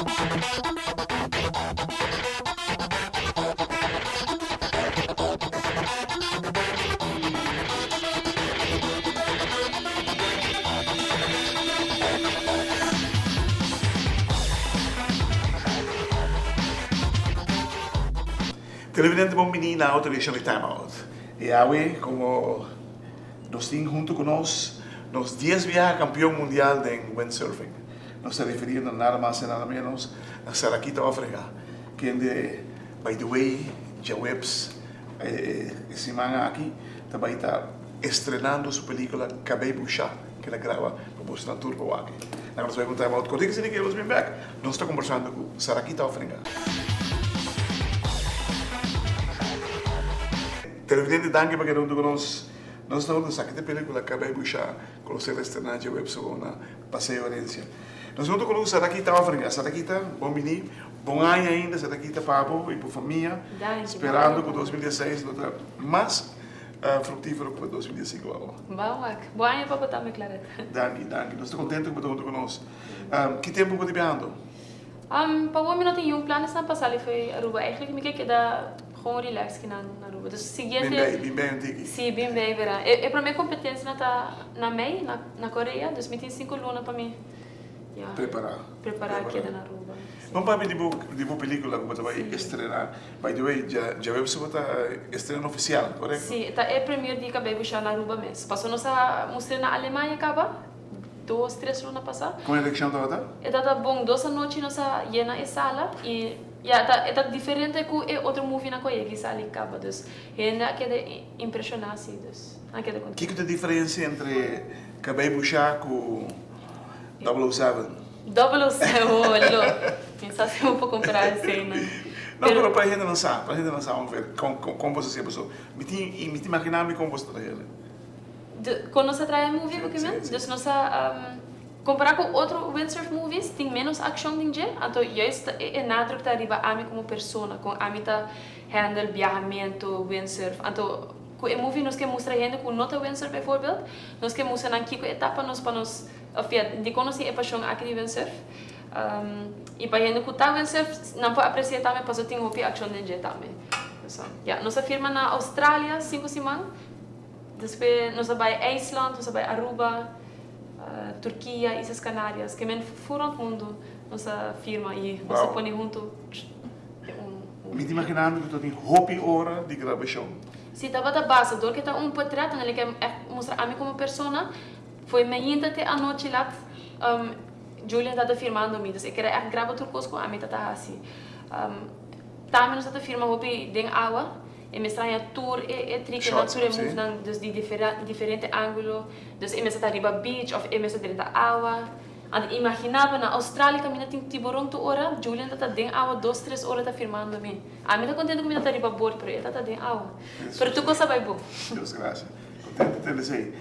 Televidente bon bini na otro edicion di Time Out. Y awe como nos tin hunto cu nos, nos dies biaha campeon mundial den windsurfing. Nos ta referiendo nada mas y nada menos na Sarakita Offringa, kende by the way djaweps e siman aki ta bay ta estrenando su pelicula Cabey Busha ke el a graba pa bosnan tur pa wak. Nan nos bay un time out cortico asina ke nos bin bek nos ta combersando cu Sarakita Offringa. Televidente danki pa keda hunto cu nos. Nos ta hunto esaki ta e pelicula Cabey Busha cu lo ser estrena djaweps awor na Paseo Herencia. Nos hunto cu Sarakita Offringa. Sarakita, bon bini. Bon aña ainda, Sarakita, pa bo y bo famia. Danki. Sperando cu 2016 lo ta mas fructifero cu 2015 awo. Bon wak. Bon aña pa bo tambe, Claret. Danki, danki. Nos ta contento cu bo ta hunto cu nos. Ki tempo bo ta biahando? Pa awor mi no tin niun planes nan pa sali fo'i Aruba. Eigenlijk mi ke keda gewoon relax kinan na Aruba. Dus siguiente. Bin bij, bin bij un tiki. Si, bin bij bera. E prome competencia nan ta na mei, na Korea. Dus mi tin sinku luna pa mi, ya. Prepara. Prepara keda na Aruba. Si. Ban papia di bo, di bo pelicula ku bo ta bai estrena. By the way, dja, djaweps bo ta estreno oficial, korekto? Si, ta e premier di Kabei Busha na Aruba mes. Paso nos a mustr'e na Alemania kaba. Dos, tres luna pasá. Kon e reakshon tabata? E tabata bon. Dos anochi nos a yena e sala i ya ta e ta diferente ku e otro movienan ku a yega i sali kaba. Dus hende a keda impreshoná si. Dus nan a keda kontentu. Kiko ta e diferensia entre Kabei Bushá ku Double O Seven? Double O Seven, oh lo. Mi sa si bo por kompará eseinan. No, pero pa e hendenan sa, pa e hendenan sa ongeveer kon kon boso hasié. Pasobra mi tin mi ta imaginá mi kon boso ta traha el. Kon nos a traha e movie bo kimen? Dus nos a kompara ku otro windsurf movies tin menos akshon den dje, anto juist e nadruk ta riba ami komo persona, kon ami ta handle biahamentu, windsurf. Anto ku e movie nos ke mustra hende ku no ta windsurf bijvoorbeeld, nos ke mustra nan kiko e ta pa nos pa nos of ya dikon nos tin e pashon aki di windsurf. I pa hende ku ta windsurf nan por apresia tambe pasobra tin hopi akshon den dje tambe. Ya, nos a firma na Australia sinku siman. Despues nos a bai IJsland, nos a bai Aruba, Turkia, Islas Canarias. Ke men fu rond mundu nos a firma i nos a pone huntu den un movie. Mi ta imagina mi ku ta tin hopi ora di grabashon. Si tabata basta, dor ke ta un portret, nan ke ègt mustra ami komo persona. Foi mainta te anochi lat Julian tabata firmando mi, dus e kere ègt graba tur kos ku ami ta ta hasi. Tambe nos ta ta firma hopi den awa. E mester haña tur e e trikinan, tur e movenan, dus di diferente angulo. Dus e mester ta riba beach of e mester drenta awa. Anto imagina bo na Australia kaminda tin tiburon tur ora, Julian ta ta den awa dos tres ora ta firmando mi. Ami ta kontento ku mi ta ta riba bord pero e ta ta den awa. Pero tur kos a bai bon. Dios gracia. Kontento tende esei.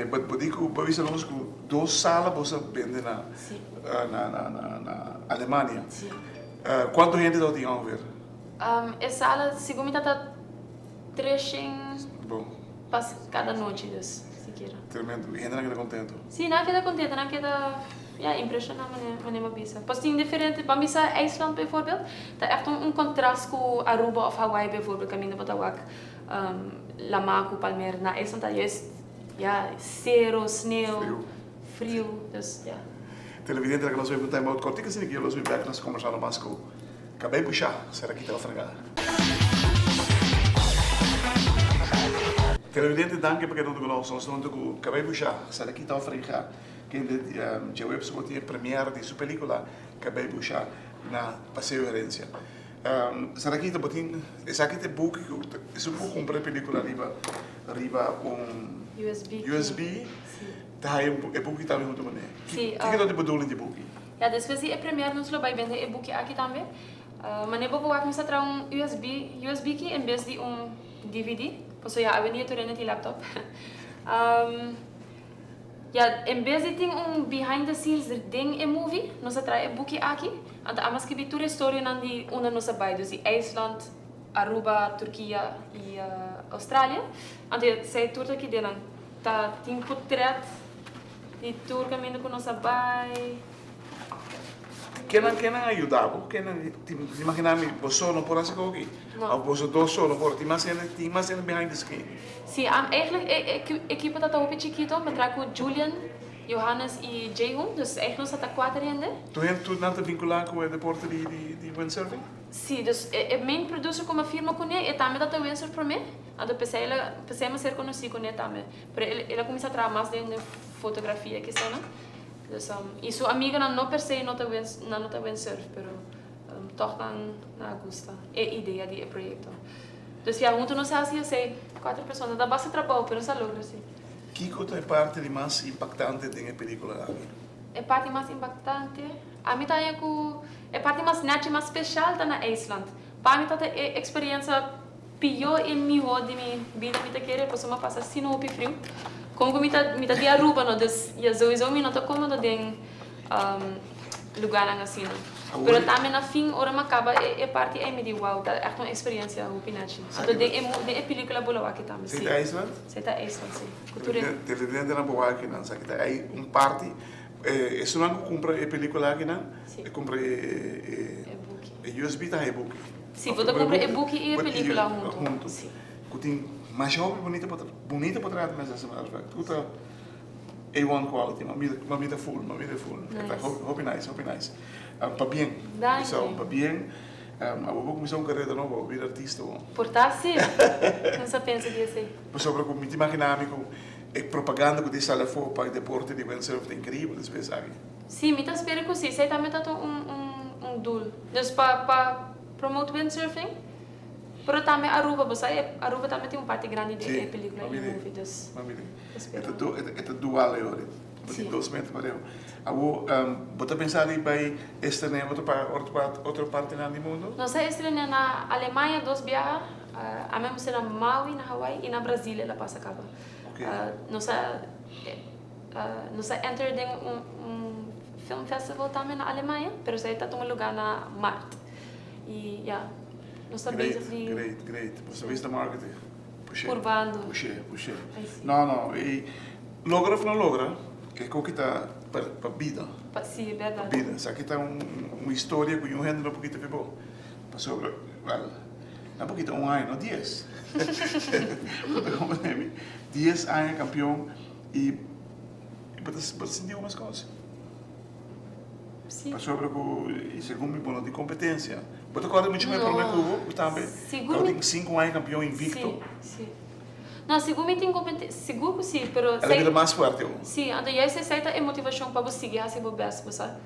Bo di ku bo a bisa nos ku dos sala bo sa bende na na Alemania. Kuantu hende tabatin ongeveer? E sala segun mi ta ta treshen pa kada nochi dus sikiera. Tremendo. I hendenan keda kontento? Si, nan keda kontento. Nan keda ya impreshoná manera mi a bisa. Pasobra tin diferente, ban bisa IJsland bijvoorbeeld, ta ègt un kontrast ku Aruba òf Hawaii bijvoorbeeld kaminda bo ta wak lama ku palmera. Na IJsland ta juist ya sero, sneu, friu, dus ya. Televidente, laga nos bai un time out kòrtiku asina ki nos bin bèk nos kombersando mas ku. Kabei pushá, sera kita lo fregá. Televidente danki pa keda huntu ku nos. Nos ta huntu ku Kabei Pushá, sera kita lo fregá, kende djaweps bo tin e premiere di su pelikula Kabei Pushá na Paseo Herencia. Sera kita bo tin esaki ta e buki ku esun ku kumpra e pelikula riba riba un USB ta haya e buki tambe huntu kuné. Kiko ta e bedoeling di e buki? Ya despues di e premier nos lo bai bende e buki aki tambe. Mane bo por wak nos a traha un usb usb key en bes di un dvd pasobra ya awendia tur hende tin laptop. Ya en bes di tin un behind the scenes den e movie nos a traha e buki aki anto amo a skibi tur e storianan di unda nos a bai dus di IJsland, Aruba, Turkia y Australia anto ya esei tur ta aki den nan ta tin potret. Di tur kaminda ku nos a bai. Kennan kennan a yuda bo? Kennan tin imagina mi bo so no por hasi kos aki? No. Of boso dos so no por? Tin mas hende tin mas hende behind the screen? Si, eigenlijk e e ekipo ta ta hopi chikito, mi traha ku Julian, Johannes i Jehun, dus eigenlijk nos ta ta kuater hende. Tur hende tur nan ta vinkulá ku e deporte di di di windsurfing? Si, dus e e main producer ku mi a firma kuné e tambe ta ta windsurf promé, anto p'esei el a p'esei mi a ser konosí kuné tambe. Pero el el a kuminsá traha mas den den fotografia kisana. Dus y su amiganan no per se no ta nan no ta windsurf pero toch nan nan a gusta e idea di e proyecto. Dus ya hunto nos a haci esey cuatro persona. Ta basta trabou pero nos a logra si. Kico ta e parti di mas impactante den e pelicula aki? E parti mas impactante? Ami ta haña cu e parti mas nechi mas special ta na IJsland. Pa mi ta ta e experiencia Pió i mihó di mi bida mi ta kere pasobra mi a pasa asina hopi friu. Komo ku mi ta mi ta di Aruba no dus ya souiso mi no ta komodo den lugarnan asina. Pero tambe na fin ora mi a kaba e parti ei mi di wow ta ègt un eksperensia hopi nachi. Anto den e den e pelikula bo lo wak tambe si. Esei ta IJsland? Esei ta IJsland si. Ku tur e. Televidentenan por wak akinan sa kita ei un parti esunnan ku kumpra e pelikula akinan e kumpra e e usb ta haña e buki. Si, bo ta kumpra e buki i e pelikula huntu. Si. Ku tin masha hopi bunita bunita potret mes as a matter of fact. Tur ta A1 quality. Mi a mira full, mi a mira full. Nice. E ta hopi nice, hopi nice. Pabien. Danki. So, pabien. Abo bo kuminsá un karera nobo, bo bira artista bo. Por ta si. No sa pensa di esei. Pasobra ku mi ta imaginá mi ku e propaganda ku ta sali afó pa e deporte di windsurf ta inkribel despues aki. Si, mi ta spera ku si. Esei tambe ta un un doel. Dus pa pa promote windsurfing, pero tambe Aruba, bo sa e Aruba tambe tin un parti grandi den e pelicula y movie, dus ta spera. E ta dual e ora, bo tin dos meta pareu. Awor bo ta pensa di bai estrené otro otro partinan di mundo? Nos a estrené na Alemania dos biaha, ami a mester na Maui na Hawaii y na Brasil el a pasa caba. Nos a Nos a enter den un film festival tambe na Alemania, pero esei ta tuma lugar na maart. Y ya, nos ta bezig di. Great, great, great. Bo ta bezig ta marketing. Push'é. Purbando. Push'é, push'é. No, no, y logra of no logra, e koki ta pa bida. Pa, si, e berdad. Pa bida. Esaki ta un historia ku niun hende no por kita fi bo. Pasobra, wel, no por kita un aña, no dies. Bo ta comprende mi? Dies aña kampion. I bo ta bo ta sinti un meskos. Sí. Pasobra ku segun mi bo no tin kompetensia. Bo ta kòrda muchu mehor promé ku bo ku tambe Sigur mi tabatin sinku aña kampion invicto. Sí, sí. No, sigur mi tin kompeten sigur ku sí, pero El a bira mas fuerte aun. Sí, anto juist esei ta e motivashon pa bo sigui hasi bo bèst, bo sa.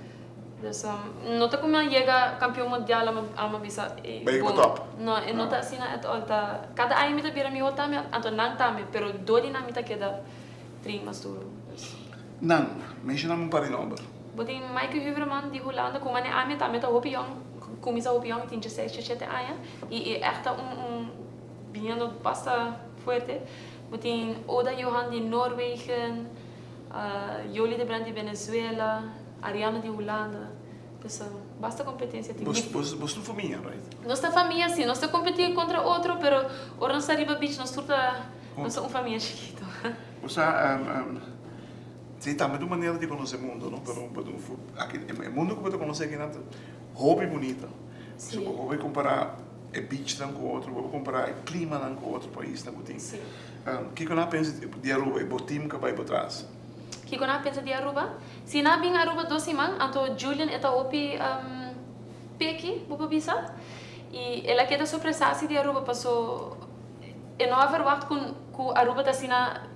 Dus no ta ku mi a yega kampion mundial a mi a bisa Bo a yega pa top. No, e no ta asina at all. Ta kada aña mi ta bira mihó tambe, anto nan tambe, pero dor di nan mi ta keda train mas duro. Dus. Nan, menshona mi un par di nomber. Bo tin Maaike Huverman di Hulanda ku mane ami tambe ta hopi yòn, kuminsá hopi yòn, tin dieseis, diesshete aña i e ègt ta un un biniendo basta fuerte. Bo tin Oda Johan di Noorwegen, Jolie de Brand di Venezuela. Ariana di Hulanda. Pues basta competencia tin. Bos bos bos ta un famia, right? Nos ta famia si, nos ta competi contra otro pero ora nos ta riba beach nos tur ta nos ta un famia chikito. Bo sa si tambe ta un manera di conoce mundo no, pero aki e mundo cu bo ta conoce aki nan ta hopi bunita. Si. Bo por compara e beachnan cu otro, bo por compara e climanan cu otro paisnan cu tin. Si. Kico nan a pensa di Aruba e bo team cu a bay bo tras? Kiko nan a pensa di Aruba? Si nan a bin Aruba dos siman, anto Julian e ta hopi peki, bo por bisa. I el a keda sorpresá si di Aruba paso e no a verwagt ku ku Aruba ta asina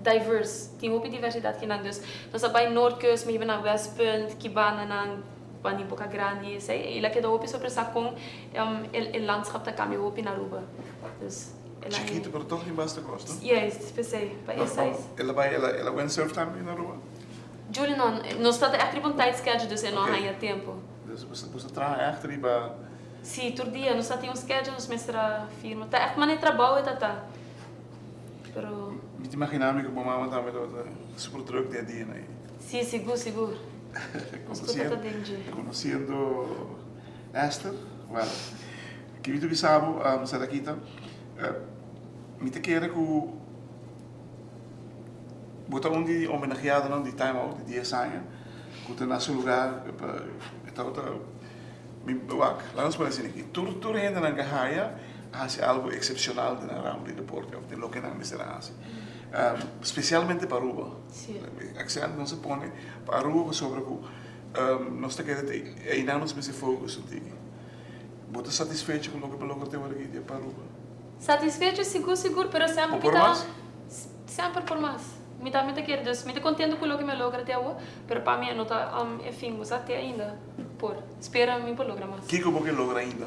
diverse, tin hopi diversidat kinan. Dus nos a bai Noordkust, mi hiba na Westpunt, ki bandanan, banda di Boca Grandi, esei. I el a keda hopi sorpresá kon e landschap ta kambia hopi na Aruba. Dus. Chiquito pero toch tin basta cos no? Juist, p'esei, pa e size. El a bai, el a windsurf tambe na Aruba? Julie no, nos ta echt riba un tight schedule dus e no haya tempo. Dus bo ta traha echt riba. Si, tur dia nos ta tin un schedule nos mester a firma. Ta echt manera trabou e ta ta. Pero. Mi ta imagina mi cu bo mama tambe tabata super druk den e dianan ei. Si, sigur, sigur. Nos tur ta ta den dje. Conociendo Esther, well. Ki mi ta bisa bo, Sarakita, mi ta kere ku bo ta un di homenajeadonan di Time Out di dies aña ku ta na su lugar. tabata mi wak, laga nos pone asina aki, tur tur hendenan ke haya a hasi algo eksepshonal den nan ramo di deporte òf den loke nan mester a hasi. Spesialmente pa Aruba. Aksènt nos a pone pa Aruba pasobra ku nos ta kere te einan nos mester focus un tiki. Bo ta satisfecho ku loke bo logra te ora aki di pa Aruba? Satisfecho sigur sigur pero semper mi ta semper por mas. Mi ta mi ta kere dus mi ta contento ku loke mi a logra te awo pero pa mi e no ta e fin bo sa te ainda por spera mi por logra mas. Kiko bo ke logra ainda?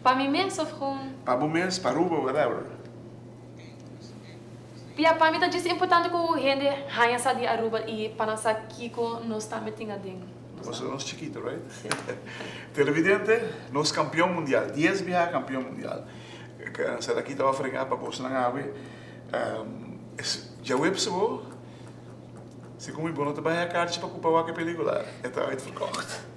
Pa mi mes of gewoon? Pa bo mes, pa Aruba, whatever. Ya, pa mi ta djis importante ku hende haña sa di Aruba i pa nan sa kiko nos tambe tin aden. Nos nos chikito, right? Si. Televidente, nos kampion mundial, dies biaha kampion mundial. Sarah ta ofrengá pa bosnan awe. Djaweps bo, segun mi bo no ta bai haña karchi pa kupa wak e pelikula, e ta uitverkocht.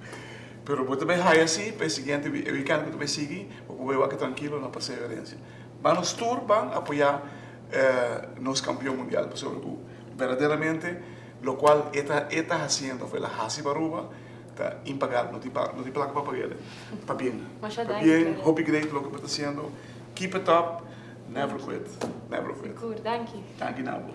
Pero bo ta bai haya si pa e siguiente e weekend ku ta bai sigui, bo por bai wak trankilo na Paseo Herencia. Ban nos tur ban apoyá nos kampion mundial pasobra ku berdaderamente lokual e ta e ta hasiendo of el a hasi pa Aruba ta impagabel, no tin no tin plaka pa pag'el. Pabien, pabien, hopi great loke bo ta hasiendo, keep it up, never quit, never quit. Sigur, danki. Danki na bo.